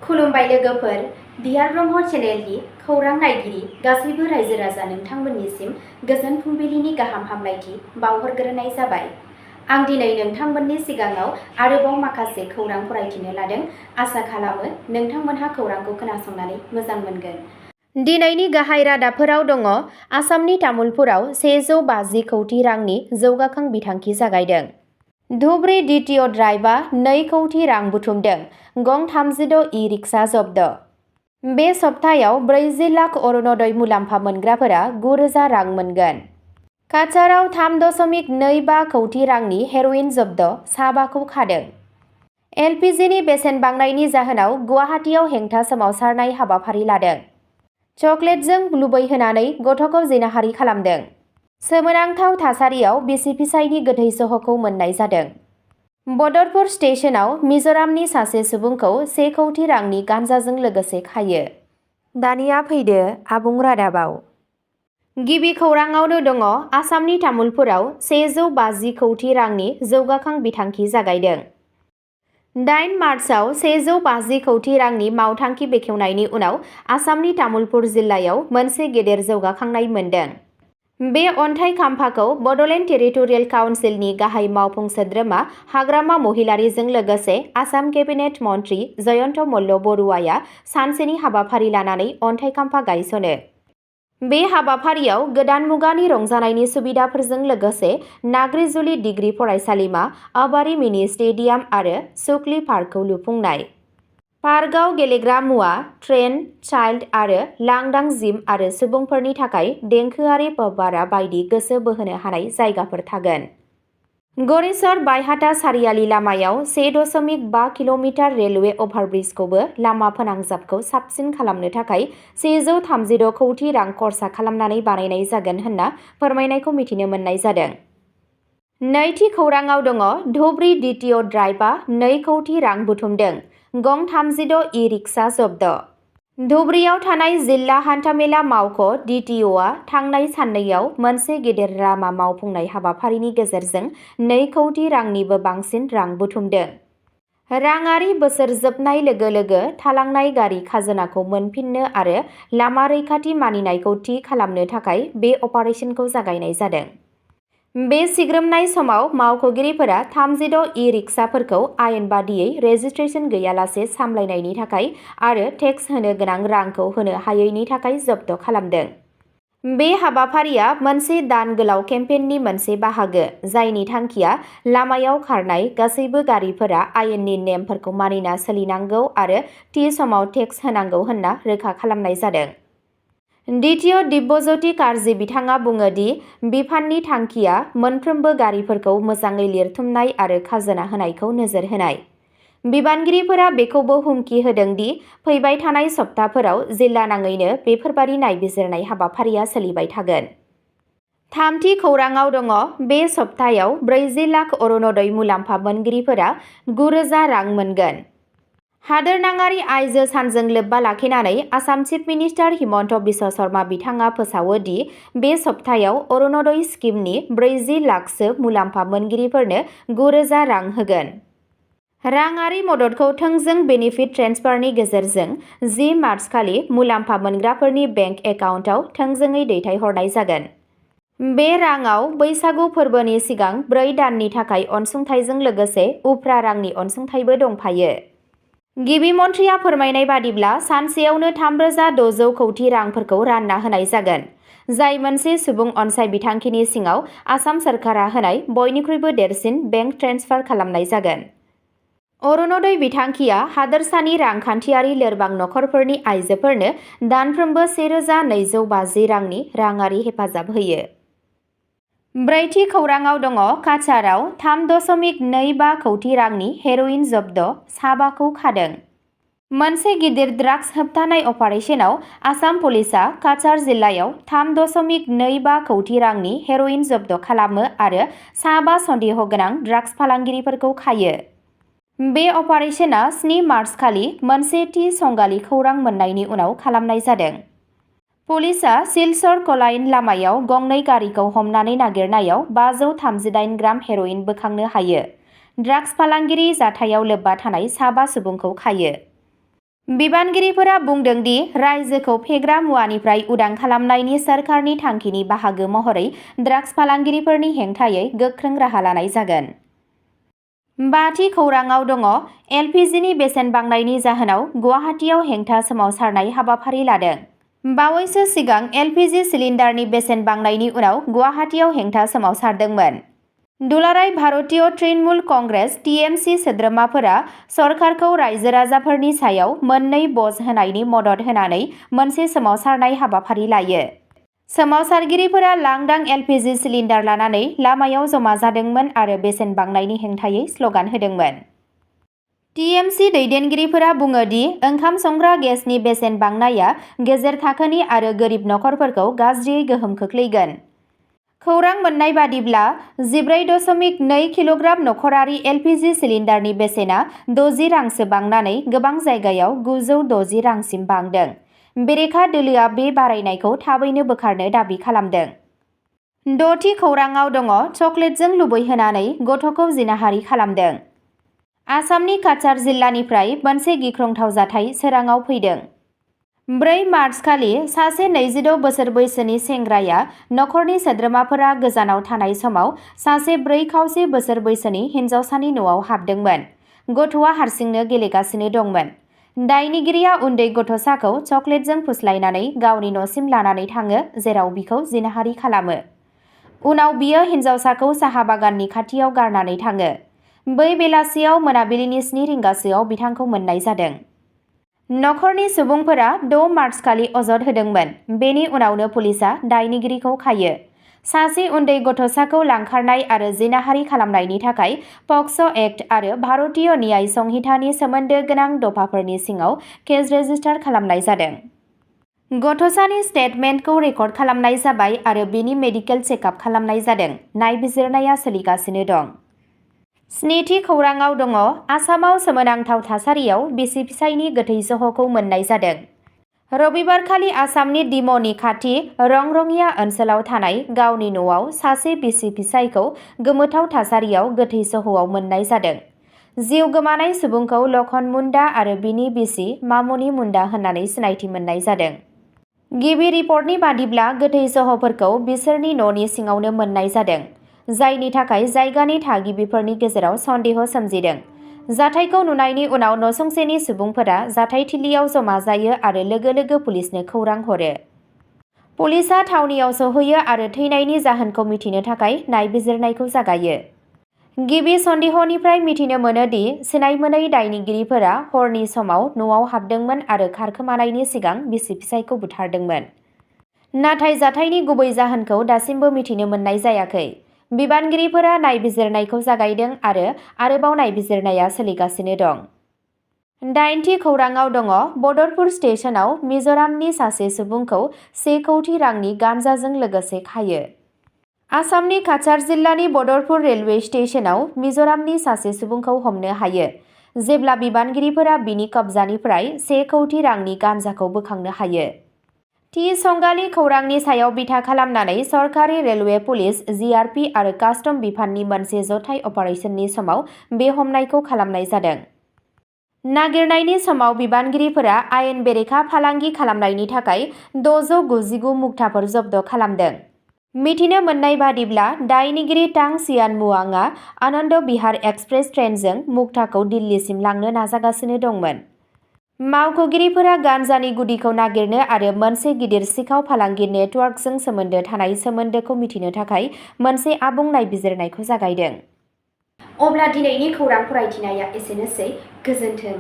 खुलुमबाय लोगोफोर, बिहार ब्रह्म चेनेलनि खौरां नायगिरि गासैबो रायजो राजा नोंथांमोननिसिम गोजोन फुंबिलिनि गाहाम हामलायथि बावहरग्रोनाय जाबाय। आं दिनै नोंथांमोननि सिगाङाव आरोबाव माखासे खौरां फरायथिनो लादों। आसा खालामो नोंथांमोनहा खौरांखौ खोनासंनानै मोजां मोनगोन। दिनैनि गाहाय रादाबफोराव दङ। आसामनि तामुलपुराव 150 कौटि रांनि जौगाखां बिथांखि जागायदों। धुबरी DTO ड्राइभआ 2 कौटि रां बुथुमदों। गं 36 ई-रिक्शा जब्द। बे सप्तायाव 40 लाख अरुणोदय मुलाम्फा मोनग्राफोरा 9,000 रां मोनगोन। काछाराव 3.25 कौटि रांनि हेर'इन जब्द, साबाखौ खादों। LPGनि बेसेन बांनायनि जाहोनाव गुवाहाटीआव हेंथा सोमावसारनाय हाबाफारि लादों। चकलेटजों लुबैहोनानै गथ'खौ जिनाहारि खालामदों। सोमोनांथाव थासारियाव बिसि फिसायनि गोथै सह'खौ मोननाय जादों। बदरपुर स्टेशनाव मिज'रामनि सासे सुबुंखौ 1 कौटि रांनि गान्जाजों लोगोसे खायो। दानिया फैदो आबुं रादाबाव। गिबि खौराङावनो दङ। आसामनि तामुलपुराव 150 कौटि रांनि जौगाखां बिथांखि जागायदों। 8 मार्चआव 150 कौटि रांनि मावथांखि बेखेवनायनि उनाव आसामनि तामुलपुर जिल्लायाव मोनसे गेदेर जौगाखांनाय मोन्दों। बे अन्थाइ खाम्फाखौ बड'लेण्ड टेरिटरियेल काउन्सिलनि गाहाय मावफुं सोद्रोमा हाग्रामा महिलारीजों लोगोसे आसाम केबिनेट मन्त्रि जयन्त मल्ल बरुवाया सानसेनि हाबाफारि लानानै अन्थाइ खाम्फा गायसनो। बे हाबाफारियाव गोदान मुगानि रंजानायनि सुबिदाफोरजों लोगोसे नाग्रिजुलि डिग्री फरायसालिमा, आबारि मिनि स्टेडियाम आरो सुक्लि पार्कखौ लुफुंनाय। पार्कआव गेलेग्रा मुवा, ट्रेन, चाइल्ड आरो लांदां जिम आरो सुबुंफोरनि थाखाय देंखोआरि पबबारा बायदि गोसो बोहोनो हानाय जायगाफोर थागोन। गरेस्वर बायहाटा सारियालि लामायाव 1.5 किल'मिटार रेलवे अभारब्रिजखौबो लामा फोनांजाबखौ साबसिन खालामनो थाखाय 136 कौटि रां खरसा खालामनानै बानायनाय जागोन होनना फोरमायनायखौ मिथिनो मोननाय जादों। नैथि खौराङाव दङ। धुबरी DTO ड्राइभआ 2 कौटि रां बुथुमदों। गं 36 ई-रिक्शा जब्द। धुबरीयाव थानाय जिल्ला हान्थामेला मावख' DTOआ थांनाय साननैआव मोनसे गेदेर लामा मावफुंनाय हाबाफारिनि गेजेरजों 2 कौटि रांनिबो बांसिन रां बुथुमदों। राङारि बोसोर जोबनाय लोगो लोगो थालांनाय गारि खाजोनाखौ मोनफिन्नो आरो लामा रैखाथि मानिनायखौ थि खालामनो थाखाय बे अपारेसनखौ जागायनाय जादों। बे सिग्रोमनाय समाव मावख'गिरिफोरा 36 ई-रिक्शाफोरखौ आयेन बादियै रेजिस्ट्रेशन गैयालासे सामलायनायनि थाखाय आरो टेक्स होनो गोनां रांखौ होनो हायैनि थाखाय जब्द खालामदों। बे हाबाफारिया मोनसे दान गोलाव केम्पेइननि मोनसे बाहागो, जायनि थांखिया लामायाव खारनाय गासैबो गारिफोरा आयेननि नेमफोरखौ मानिना सोलिनांगौ आरो थि समाव टेक्स होनांगौ होनना रोखा खालामनाय जादों। DTO दिब्यज्योति कार्जी बिथाङा बुङो दि बिफाननि थांखिया मोनफ्रोमबो गारिफोरखौ मोजाङै लिरथुमनाय आरो खाजोना होनायखौ नोजोर होनाय। बिबानगिरिफोरा बेखौबो हुमखि होदों दि फैबाय थानाय सप्ताफोराव जिल्लानाङैनो बेफोरबादि नायबिजिरनाय हाबाफारिया सोलिबाय थागोन। थामथि खौराङाव दङ। बे सप्तायाव 40 लाख अरुणोदय मुलाम्फा मोनगिरिफोरा 9,000 रां मोनगोन। हादोरनाङारि आइजो सानजों लोब्बा लाखिनानै आसाम चिफ मिनिस्टार हिमन्त बिश्व शर्मा बिथाङा फोसावो दि बे सप्तायाव अरुणोदय स्किमनि 40 लाखसो मुलाम्फा मोनगिरिफोरनो 9,000 रां होगोन। राङारि मददखौ थोंजों बेनिफिट ट्रेन्सफारनि गेजेरजों 10 मार्चखालि मुलाम्फा मोनग्राफोरनि बेंक एकाउन्टआव थोंजोङै दैथायहरनाय जागोन। बे राङाव बैसागु फोरबोनि सिगां 4 दाननि थाखाय अनसुंथाइजों लोगोसे उफ्रा रांनि अनसुंथाइबो दंफायो। गिबि मन्थ्रिया फोरमायनाय बादिब्ला सानसेयावनो 3,600 कौटि रांफोरखौ रानना होनाय जागोन, जाय मोनसे सुबुं अनसाय बिथांखिनि सिङाव आसाम सोरखारा होनाय बयनिख्रुइबो देरसिन बेंक ट्रेन्सफार खालामनाय जागोन। अरुणोदय बिथांखिया हादोरसानि रांखान्थियारि लोरबां नखरफोरनि आइजोफोरनो दानफ्रोमबो 1,250 रांनि राङारि हेफाजाब होयो। ब्रैथि खौराङाव दङ। काछाराव 3.25 कौटि रांनि हेर'इन जब्द, साबाखौ खादों। मोनसे गिदिर ड्राग्स होबथानाय अपारेशनाव आसाम पुलिसआ काछार जिल्लायाव 3.25 कौटि रांनि हेर'इन जब्द खालामो आरो साबा सन्देह गोनां ड्राग्स फालांगिरिफोरखौ खायो। बे अपारेशना 7 मार्चखालि मोनसे थि संगालि खौरां मोन्नायनि उनाव खालामनाय जादों। पुलिसआ सिलचर कलायन लामायाव गंनै गारिखौ हमनानै नागिरनायाव 538 ग्राम हेर'इन बोखांनो हायो। ड्राग्स फालांगिरि जाथायाव लोब्बा थानाय साबा सुबुंखौ खायो। बिबानगिरिफोरा बुंदों दि रायजोखौ फेग्रा मुवानिफ्राय उदां खालामनायनि सोरखारनि थांखिनि बाहागो महरै ड्राग्स फालांगिरिफोरनि हेंथायै गोख्रों राहा लानाय जागोन। बाथि खौराङाव दङ एलपिजिनि बेसेन बांनायनि जाहोनाव गुवाहाटीआव हेंथा सोमावसारनाय हाबाफारि लादों। बावैसो सिगां एलपिजि सिलिन्डारनि बेसेन बांनायनि उनाव गुवाहाटीआव हेंथा सोमावसारदोंमोन। दुलाराय भारतीय तृणमूल कंग्रेस (टीएमसी) सोद्रोमाफोरा सरकारखौ रायजो राजाफोरनि सायाव मोननै बज होनायनि मदद होनानै मोनसे सोमावसारनाय हाबाफारि लायो। सोमावसारगिरिफोरा लांदां एलपिजि सिलिन्डार लानानै लामायाव जमा जादोंमोन आरो बेसेन बांनायनि हेंथायै स्ल'गान होदोंमोन। टीएमसी दैदेनगिरिफोरा बुङो दि ओंखाम संग्रा गेसनि बेसेन बांनाया गेजेर थाखोनि आरो गोरिब नखरफोरखौ गाज्रियै गोहोम खोख्लैगोन। खौरां मोन्नाय बादिब्ला 14.2 किल'ग्राम नखरारि एलपिजि सिलिन्डारनि बेसेना 60 रांसो बांनानै गोबां जायगायाव 960 रांसिम बांदों। बेरेखा दोलोआ बे बारायनायखौ थाबैनो बोखारनो दाबि खालामदों। द'थि खौराङाव दङ चकलेटजों लुबैहोनानै गथ'खौ जिनाहारि खालामदों। आसामनि काछार जिल्लानिफ्राय मोनसे गिख्रंथाव जाथाय सोराङाव फैदों। 4 मार्च खालि सासे 26 बोसोर बैसोनि सेंग्राया नखरनि सोद्रोमाफोरा गोजानाव थानाय समाव सासे 4 खावसे बोसोर बैसोनि हिन्जावसानि न'आव हाबदोंमोन। गथ'आ हारसिंनो गेलेगासिनो दंमोन। दायनिगिरिया उन्दै गथ'साखौ चकलेटजों फुस्लायनानै गावनि न'सिम लानानै थाङो, जेराव बिखौ जिनाहारि खालामो। उनाव बियो हिन्जावसाखौ साहा बागाननि खाथियाव गारनानै थाङो। बै बेलासियाव मोनाबिलिनि 7 रिंगासोआव बिथांखौ मोन्नाय जादों। नखरनि सुबुंफोरा 6 मार्च खालि अजद होदोंमोन। बेनि उनावनो पुलिसआ दायनिगिरिखौ खायो। सासे उन्दै गथ'साखौ लांखारनाय आरो जिनाहारि खालामनायनि थाखाय पक्स' एक्ट आरो भारतीय न्याय संहितानि सोमोन्दो गोनां दफाफोरनि सिङाव केस रेजिस्टार खालामनाय जादों। गथ'सानि स्टेटमेन्टखौ रेकर्ड खालामनाय जाबाय आरो बिनि मेडिकेल चेकआप खालामनाय जादों। नायबिजिरनाया सोलिगासिनो दं। 7थि खौराङाव दङ आसामाव सोमोनांथाव थासारियाव बिसि फिसायनि गोथै सह'खौ मोन्नाय जादों। रबिबारखालि आसामनि डिम'नि खाथि रंरंगिया ओनसोलाव थानाय गावनि न'आव सासे बिसि फिसायखौ गोमोथाव थासारियाव गोथै सह'आव मोन्नाय जादों। जिउ गोमानाय सुबुंखौ लखन मुन्डा आरो बिनि बिसि मामुनि मुन्डा होननानै सिनायथि मोन्नाय जादों। गिबि रिपर्टनि बादिब्ला गोथै सह'फोरखौ बिसोरनि न'नि सिङावनो मोन्नाय जादों, जायनि थाखाय जायगानि थागिबिफोरनि गेजेराव सन्देह सोमजिदों। जाथायखौ नुनायनि उनाव नसुंसेनि सुबुंफोरा जाथायथिलियाव जमा जायो आरो लोगो लोगो पुलिसनो खौरां हरो। पुलिसआ थावनियाव सौहैयो आरो थैनायनि जाहोनखौ मिथिनो थाखाय नायबिजिरनायखौ जागायो। गिबि सन्देहनिफ्राय मिथिनो मोनो दि सिनायमोनै दायनिगिरिफोरा हरनि समाव न'आव हाबदोंमोन आरो खारखोमानायनि सिगां बिसि फिसायखौ बुथारदोंमोन। नाथाय जाथायनि गुबै जाहोनखौ दासिमबो मिथिनो मोननाय जायाखै। बिबानगिरिफोरा नायबिजिरनायखौ जागायदों आरो आरोबाव नायबिजिरनाया सोलिगासिनो दं। 8थि खौराङाव दङ बदरपुर स्टेशनाव मिज'रामनि सासे सुबुंखौ 1 कौटि रांनि गान्जाजों लोगोसे खायो। आसामनि काछार जिल्लानि बदरपुर रेलवे स्टेशनाव मिज'रामनि सासे सुबुंखौ हमनो हायो, जेब्ला बिबानगिरिफोरा बिनि कब्जानिफ्राय 1 कौटि रांनि गान्जाखौ बोखांनो हायो। थि संगालि खौरांनि सायाव बिथा खालामनानै सरकारि रेलवे पुलिस, जिआरपि आरो कास्टम बिफाननि मोनसे जथाय अपारेसननि समाव बे हमनायखौ खालामनाय जादों। नागिरनायनि समाव बिबानगिरिफोरा आयेन बेरेखा फालांगि खालामनायनि थाखाय 699 मुक्ताफोर जब्द खालामदों। मिथिनो मोननाय बादिब्ला दायनिगिरि टां सियानमुआंआ आनन्द बिहार एक्सप्रेस ट्रेनजों मुक्ताखौ दिल्लीसिम लांनो नाजागासिनो दंमोन। मावख'गिरिफोरा गान्जानि गुदिखौ नागिरनो आरो मोनसे गिदिर सिखाव फालांगि नेटवर्कजों सोमोन्दो थानाय सोमोन्दोखौ मिथिनो थाखाय मोनसे आबुं नायबिजिरनायखौ जागायदों। अब्ला दिनैनि खौरां फरायथिनाया एसेनोसै। गोजोन्थों।